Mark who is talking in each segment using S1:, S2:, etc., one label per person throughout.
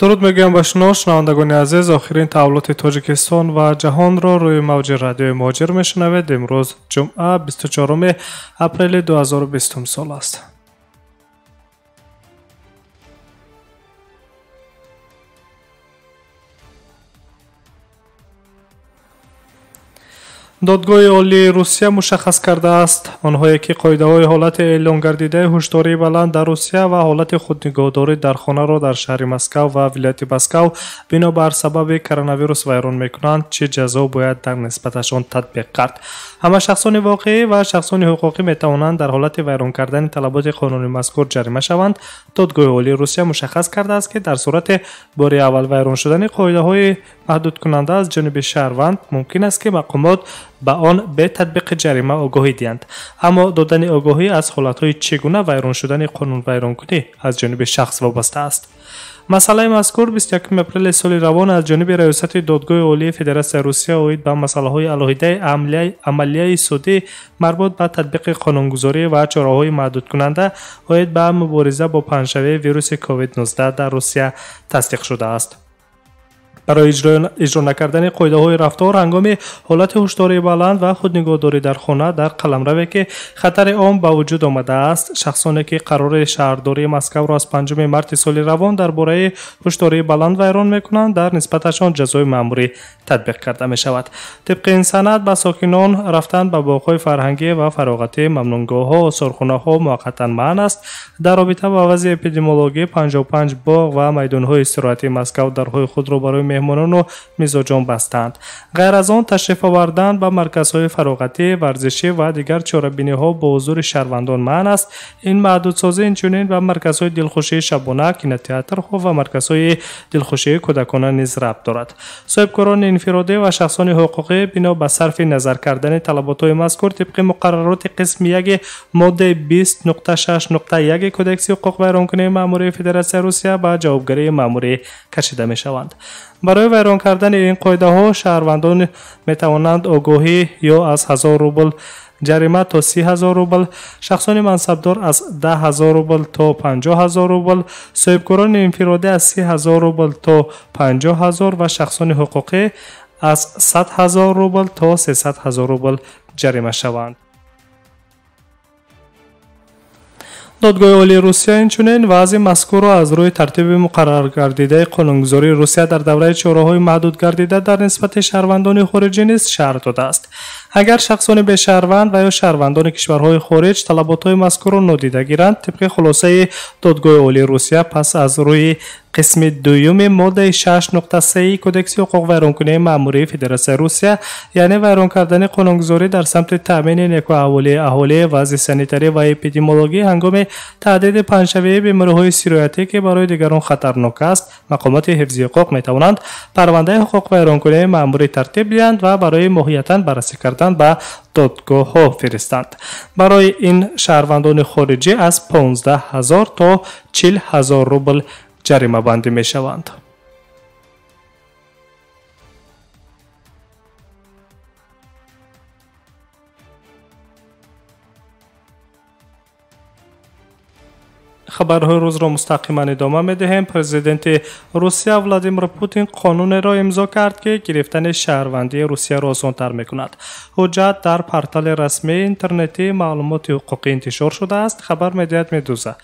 S1: Дуруд мегӯям ба шумо, шунавандагони азиз. Охирин таҳаввулоти Тоҷикистон ва ҷаҳонро рӯи мавҷи радиои Муҳоҷир мешунавед. Имрӯз ҷумъа, 24 апрели 2020 сол аст. Додгоҳи Олии Русия мушаххас кардааст, онҳое ки қоидаҳои ҳолати эълонгардидаи ҳушдории баланд дар Русия ва ҳолати худнигоҳдорӣ дар хонаро дар шаҳри Москав ва вилояти Москав бинобар сабаби коронавирус вайрон мекунанд, чӣ ҷазо бояд дар нисбаташон татбиқ кард. Ҳама шахсони воқеӣ ва шахсони ҳуқуқӣ метавонанд дар ҳолати вайрон кардани талаботи қонуни мазкур ҷарима шаванд. Додгоҳи Олии Русия мушаххас кардааст, ки дар сурати бори аввал вайрон шудани қоидаҳои маҳдудкунанда аз ҷониби шаҳрванд мумкин аст, ки мақомот ба он бе татбиқи ҷарима огоҳӣ диҳанд. Аммо додани огоҳӣ аз ҳолатҳои чӣ гуна вайрон шудани қонунвайронкунӣ аз ҷониби шахс вобаста аст. Масъалаи мазкур 21 апрели соли равон аз ҷониби Раёсати Додгоҳи Олии Федератсияи Русия оид ба масъалаҳои алоҳидаи амалияи судӣ марбут ба татбиқи қонунгузорӣ ва чораҳои маҳдудкунанда оид ба мубориза бо паҳншавии вируси COVID-19 дар Русия тасдиқ шудааст. Барои иҷро накардани қоидаҳои рафтор ҳангоми ҳолати ҳушдории баланд ва худнигоҳдорӣ дар хона дар қаламраве ки хатари он ба вуҷуд омадааст, шахсоне ки қарори шаҳрдории Москавро аз 5 марти соли равон дар бораи ҳушдории баланд вайрон мекунанд, дар нисбаташон ҷазои маъмурӣ татбиқ карда мешавад. Тибқи ин санад ба сокинон рафтан ба боғҳои фарҳангӣ ва фароғатӣ, мамнунгоҳҳо, осорхонаҳо муваққатан манъ аст. Дар робита ба вазъи эпидемиологӣ 55 боғ ва майдонҳои истироҳатии Москав дарҳои худро барои меҳмонону мизоҷон бастанд. Ғайр аз он, ташриф овардан ба марказҳои фароғатӣ, варзишӣ ва дигар чорабиниҳо бо ҳузури шаҳрвандон манъ аст. Ин маҳдудсозӣ инчунин ба марказҳои дилхушии шабона, кинотеатрҳо ва марказҳои дилхушии кӯдакона низ рабт дорад. Соҳибкорони инфиродӣ ва шахсони ҳуқуқӣ бино ба сарфи назар кардани талаботҳои мазкур тибқи муқаррароти қисми 1 моддаи 20.6.1 Кодекси ҳуқуқвайронкунии маъмурии Федератсияи Русия ба ҷавобгарии маъмурӣ кашида мешаванд. Барои вайрон кардани ин қоидаҳо шаҳрвандон метавонанд огоҳӣ ё аз 1000 рубл ҷарима то 30 000 рубл, шахсони мансабдор аз 10 000 рубл то 50 000 рубл, соҳибкорони инфиродӣ аз 30 000 рубл то 50 000 ва шахсони ҳуқуқӣ аз 100 000 рубл то 300 000 рубл ҷарима шаванд. Додгоҳи Олии Русия инчунин вазъи мазкурро аз рӯи тартиби муқарраргардидаи қонунгузории Русия дар давраи чораҳои маҳдудгардида дар нисбати шаҳрвандони хориҷӣ низ шарҳ додааст. Агар шахсони бешаҳрванд ва ё шаҳрвандони кишварҳои хориҷ талаботҳои мазкурро нодида гиранд, тибқи хулосаи Додгоҳи Олии Русия пас аз рӯи қисми дуюми моддаи 6.3 Кодекси ҳуқуқвайронкунии маъмурии Федератсияи Русия, яъне вайрон кардани қонунгузорӣ дар самти таъмини некӯаҳволии аҳолӣ, вазъи санитарӣ ва эпидемиологӣ ҳангоми таҳдиди паҳншавии бемориҳои сироятӣ, ки барои дигарон хатарнок аст, мақомоти ҳифзи ҳуқуқ метавонанд парвандаи ҳуқуқвайронкунии маъмурӣ тартиб диҳанд ва барои моҳиятан баррасӣ кардан ба додгоҳҳо фиристанд. Барои ин шаҳрвандони хориҷӣ аз 15 000 то 40 000 рубл ҷаримабандӣ мешаванд. Хабарҳои рӯзро мустақиман идома медиҳем. Президенти Русия Владимир Путин қонунеро имзо кард, ки гирифтани шаҳрвандии Русияро осонтар мекунад. Ҳуҷҷат дар портали расмии интернетии маълумоти ҳуқуқӣ интишор шудааст, хабар медиҳад Медуза.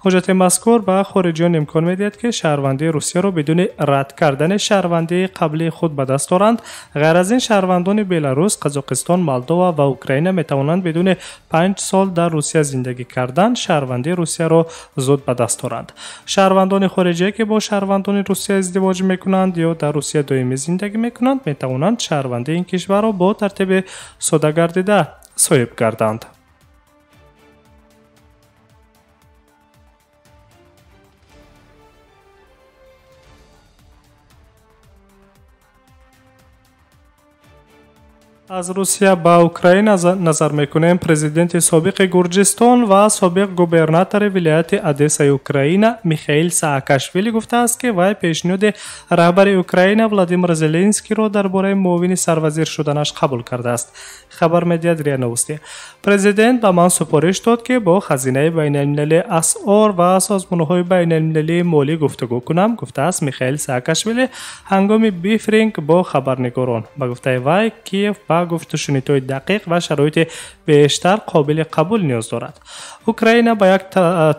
S1: Ҳуҷҷати мазкур ба хориҷиён имкон медиҳад, ки шаҳрвандии Русияро бидуни рад кардани шаҳрвандии қаблии худ ба даст оранд. Ғайр аз ин, шаҳрвандони Беларус, Қазоқистон, Молдова ва Украина метавонанд бидуни 5 сол дар Русия зиндагӣ кардан шаҳрвандии Русияро зуд ба даст оранд. Шаҳрвандони хориҷие, ки бо шаҳрвандони Русия издивоҷ мекунанд ё дар Русия доимӣ зиндагӣ мекунанд, метавонанд шаҳрвандии ин кишварро бо тартиби содагардида соҳиб гарданд. Аз Русия ба Украина назар мекунем. Президенти собиқи Гурҷистон ва собиқ губернатори вилояти Одессаи Украина Михаил Саакашвили гуфтааст, ки вай пешниҳоди раҳбари Украина Владимир Зеленскийро дар бораи муовини сарвазир шуданаш қабул кардааст. Хабар медиҳад РИА Новости. Президент ба ман супориш дод, ки бо хазинаи байналмилалии асъор ва созмонҳои байналмилалии молӣ гуфтугӯ кунам, гуфтааст Михаил Саакашвили ҳангоми брифинг бо хабарнигорон. Ба гуфтаи вай, Киев ба гуфтушунидҳои дақиқ ва шароити бештар қобили қабул ниёз дорад. Украина ба як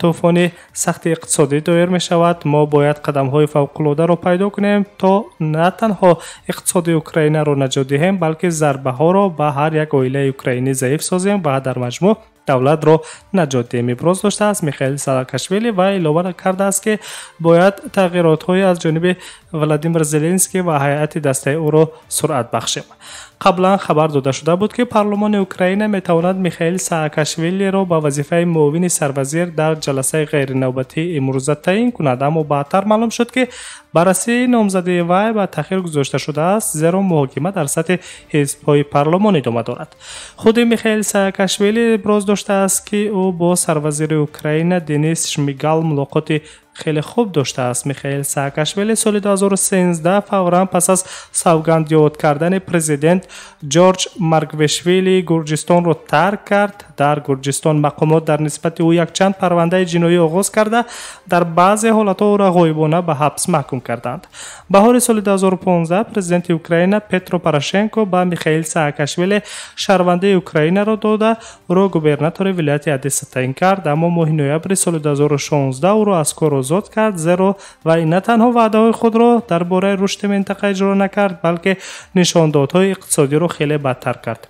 S1: тӯфони сахти иқтисодӣ доир мешавад. Мо бояд қадамҳои фавқулодаро пайдо кунем, то на танҳо иқтисоди Украинаро наҷот диҳем, балки зарбаҳоро ба ҳар як оилаи украинӣ заиф созем ва дар маҷмӯъ давлатро наҷот диҳем, иброз доштааст Михаил Саакашвили ва илова кардааст, ки бояд тағйиротҳое аз ҷониби Владимир Зеленский ва ҳайати дастаи ӯро суръат бахшем. Қаблан хабар дода шуда буд, ки парлумони Украина метавонад Михаил Саакашвилиро ба вазифаи муовини сарвазир дар ҷаласаи ғайринавбатии имрӯза таъин кунад, аммо баъдтар маълум шуд, ки баррасии номзадии вай ба таъхир гузошта шудааст, зеро муҳокима дар сатҳи ҳизбҳои парлумон идома дорад. Худи Михаил Саакашвили иброз доштааст, ки ӯ бо сарвазири Украина Денис Шмигал мулоқоти хеле хуб доштааст. Михаил Саакашвили соли 2013 фавран пас аз савганд ёд кардани президент Ҷорҷ Маргвешвили Гурҷистонро тарк кард. Дар Гурҷистон мақомот дар нисбати ӯ якчанд парвандаи ҷиноӣ оғоз карда, дар баъзе ҳолатҳо ӯро ғоибона ба ҳабс маҳкум карданд. Баҳори соли 2015 президенти Украина Петро Порошенко ба Михаил Саакашвили шаҳрвандии Украинаро дода, ӯро губернатори вилояти Одесса таъин кард, аммо моҳи ноябри соли 2016 ӯро аз кор озод кард, зеро вай на танҳо ваъдаҳои худро дар бораи рушди минтақа иҷро накард, балки нишондодҳои иқтисодиро хеле бадтар кард.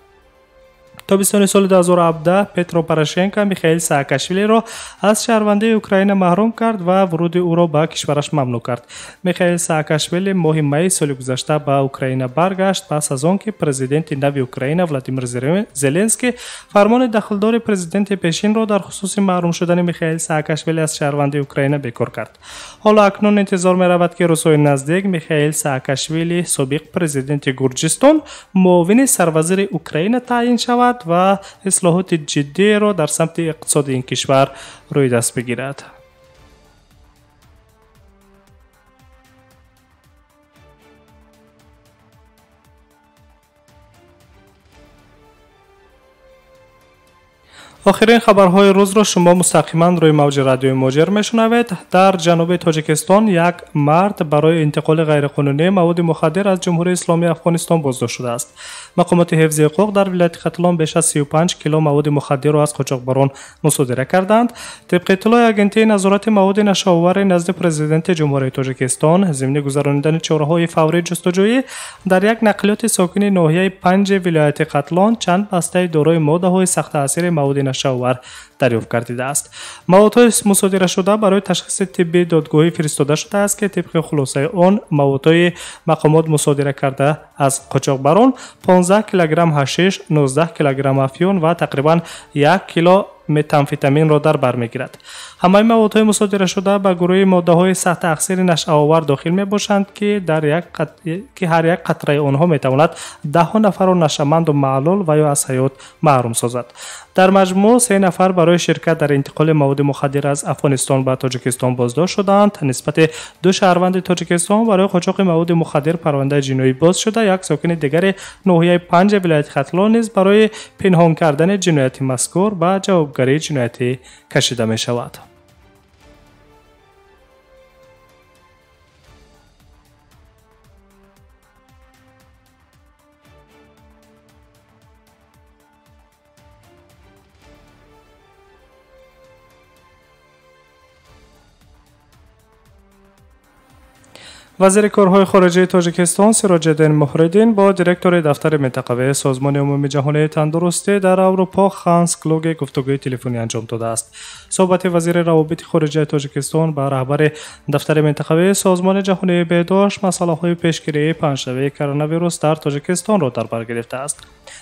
S1: Тобистони соли 2017 Петро Порошенко Михаил Саакашвилиро аз шаҳрвандии Украина маҳрум кард ва вуруди ӯро ба кишвараш мамнӯъ кард. Михаил Саакашвили моҳи майи соли гузашта ба Украина баргашт, пас аз он ки президенти нави Украина Владимир Зеленский фармони дахлдори президенти пешинро дар хусуси маҳрум шудани Михаил Саакашвили аз шаҳрвандии Украина бекор кард. Ҳоло акнун интизор меравад, ки рӯзҳои наздик Михаил Саакашвили, собиқ президенти Гурҷистон, муовини сарвазири Украина таъин шавад ва ислоҳоти ҷиддиро дар самти иқтисоди ин кишвар рӯй даст бигирад. Охирин хабарҳои рӯзро шумо мустақиман рӯи мавҷи радиои Муҳоҷир мешунавед. Дар ҷануби Тоҷикистон як мард барои интиқоли ғайриқонунии маводи мухаддир аз Ҷумҳурии Исломии Афғонистон боздошт шудааст. Мақомоти ҳифзи ҳуқуқ дар вилояти Хатлон беш аз 35 кило маводи мухаддирро аз қочоқбарон мусодира карданд. Тибқи иттилои Агентии назорати маводи нашъаовари назди президенти Ҷумҳурии Тоҷикистон, зимни гузаронидани чораҳои фаврии ҷустуҷӯӣ дар як нақлиёти сокини ноҳияи панҷи вилояти Хатлон чанд бастаи дорои моддаҳои сахттаъсири маводи нашъаовар дарёфт гардидааст. Маводҳои мусодирашуда барои ташхиси тиббии додгоҳӣ фиристода шудааст, ки тибқи хулосаи он маводҳои мақомот мусодира карда аз қочоқбарон 15 килограмм ҳашиш, 19 килограмм афюн ва тақрибан 1 кило метамфетаминро дар бар мегирад. Ҳамаи маводҳои мусодирашуда ба гурӯҳи моддаҳои сахттаъсири нашъаовар дохил мебошанд, ки ҳар як қатраи онҳо метавонад даҳҳо нафарро нашъаманду маълул ва ё аз ҳаёт маҳрум созад. Дар маҷмӯъ 3 нафар барои ширкат дар интиқоли маводи мухаддир аз Афғонистон ба Тоҷикистон боздошт шудаанд. Нисбати 2 шаҳрванди Тоҷикистон барои қочоқи маводи мухаддир парвандаи ҷиноӣ боз шуда, як сокини дигари ноҳияи панҷи вилояти Хатлон низ барои пинҳон кардани ҷинояти мазкур ба ҷавобгарии ҷиноятӣ кашида мешавад. Вазири корҳои хориҷии Тоҷикистон Сироҷиддин Муҳриддин бо директори дафтари минтақавии Созмони умумии ҷаҳонии тандурустӣ дар Аврупо Ханс Клуге гуфтугӯи телефонӣ анҷом додааст. Суҳбати вазири равобити хориҷияи Тоҷикистон ба раҳбари дафтари минтақавии Созмони ҷаҳонии беҳдошт масъалаҳои пешгирии паҳншавии коронавирус дар Тоҷикистонро дар бар гирифтааст.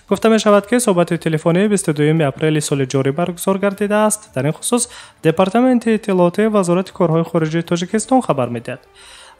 S1: Гуфта мешавад, ки суҳбати телефонӣ 22 апрели соли ҷорӣ баргузор гардидааст. Дар ин хусус Департаменти иттилоотии Вазорати корҳои хориҷии Тоҷикистон хабар медиҳад.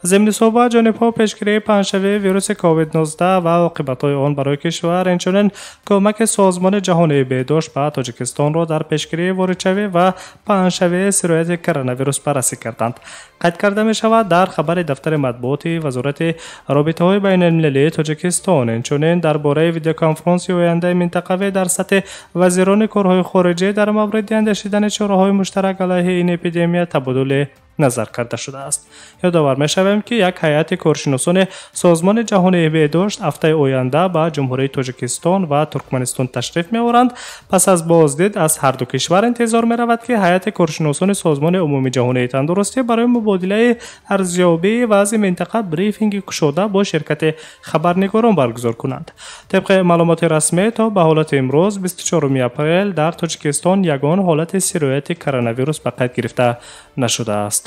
S1: Зимни суҳбат ҷонибҳо пешгирии паҳншавии вируси COVID-19 ва оқибатҳои он барои кишвар, инчунин кӯмаки Созмони ҷаҳонии беҳдошт ба Тоҷикистонро дар пешгирии воридшавӣ ва паҳншавии сирояти коронавирус баррасӣ карданд. Қайд карда мешавад дар хабари дафтари матбуоти Вазорати робитаҳои байналмилалии Тоҷикистон. Инчунин дар бораи видеоконфронси ояндаи минтақавӣ дар сатҳи вазирони корҳои хориҷӣ дар мавриди андешидани чораҳои муштарак алайҳи ин эпидемия табодули назар карда шудааст. Ёдовар мешавем, ки як ҳайати коршиносони Созмони ҷаҳонии беҳдошт ҳафтаи оянда ба Ҷумҳурии Тоҷикистон ва Туркманистон ташриф меоранд. Пас аз боздид аз ҳарду кишвар интизор меравад, ки ҳайати коршиносони Созмони умумиҷаҳонии тандурустӣ барои мубодилаи арзёбии вазъи минтақа брифинги кушода бо ширкати хабарнигорон баргузор кунанд. Тибқи маълумоти расмӣ, то ба ҳолати имрӯз 24 апрел дар Тоҷикистон ягон ҳолати сирояти коронавирус ба қайд гирифта нашудааст.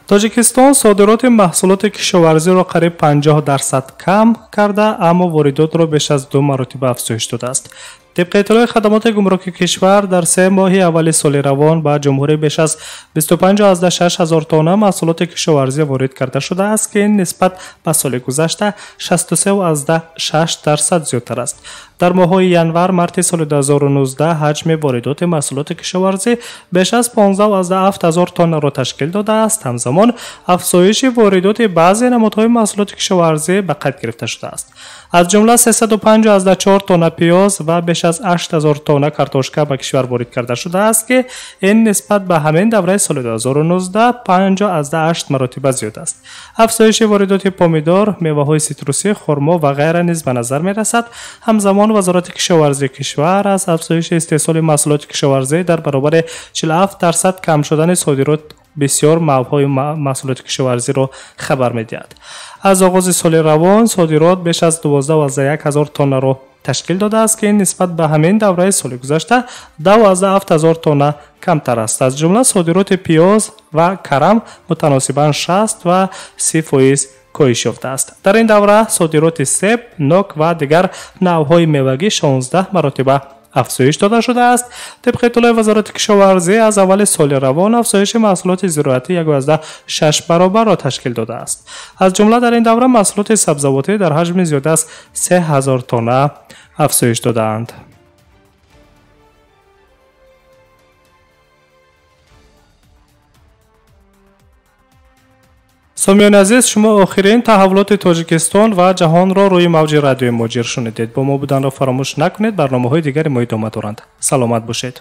S1: Тоҷикистон содироти маҳсулоти кишоварзиро қариб 50% кам карда, аммо воридотро беш аз 2 маротиба афзоиш додааст. Тибқи иттилои хадамоти гумруки кишвар, дар 3 моҳи аввали соли равон ба ҷумҳурӣ беш аз 25,6 ҳазор тонна маҳсулоти кишоварзӣ ворид карда шудааст, ки ин нисбат ба соли гузашта 63,6% зиёдтар аст. Дар моҳҳои январ-марти соли 2019 ҳаҷми воридоти маҳсулоти кишоварзӣ беш аз 15,7 ҳазор тоннаро ташкил додааст. Ҳамзамон афзоиши воридоти баъзе намудҳои маҳсулоти кишоварзӣ ба қайд гирифта шудааст. Аз ҷумла 305,4 тонна пиёз ва беш аз 8,000 тонна картошка ба кишвар ворид карда шудааст, ки ин нисбат ба ҳамин давраи соли 2019 5,8 маротиба зиёд аст. Афзоиши воридоти помидор, меваҳои ситрусӣ, хурмо ва ғайра низ ба назар мерасад. Ҳамзамон Вазорати кишоварзии кишвар аз афзоиши истеҳсоли маҳсулоти кишоварзӣ дар баробари 47% кам шудани содирот бисёр мавҳои маҳсулоти кишоварзиро хабар медиҳад. Аз оғози соли равон содирот беш аз 12,1 ҳазор тоннаро ташкил додааст, ки ин нисбат ба ҳамин давраи соли гузашта 10,7 ҳазор тонна камтар аст. Аз ҷумла содироти пиёз ва карам мутаносибан 60 ва 30% коҳиш ёфтааст. Дар ин давра содироти себ, нок ва дигар навъҳои мевагӣ 16 маротиба афзоиш дода шудааст. Тибқи иттилои Вазорати кишоварзӣ, аз аввали соли равон афзоиши маҳсулоти зироатӣ 1,6 баробарро ташкил додааст. Аз ҷумла дар ин давра маҳсулоти сабзавотӣ дар ҳаҷми зиёда аз 3000 тонна афзоиш додаанд. Сомиёни азиз, шумо охирин таҳаввулоти Тоҷикистон ва ҷаҳонро рӯи мавҷи радиои Муҳоҷир шунидед. Бо мо буданро фаромӯш накунед, барномаҳои дигари мо идома доранд. Саломат бошед.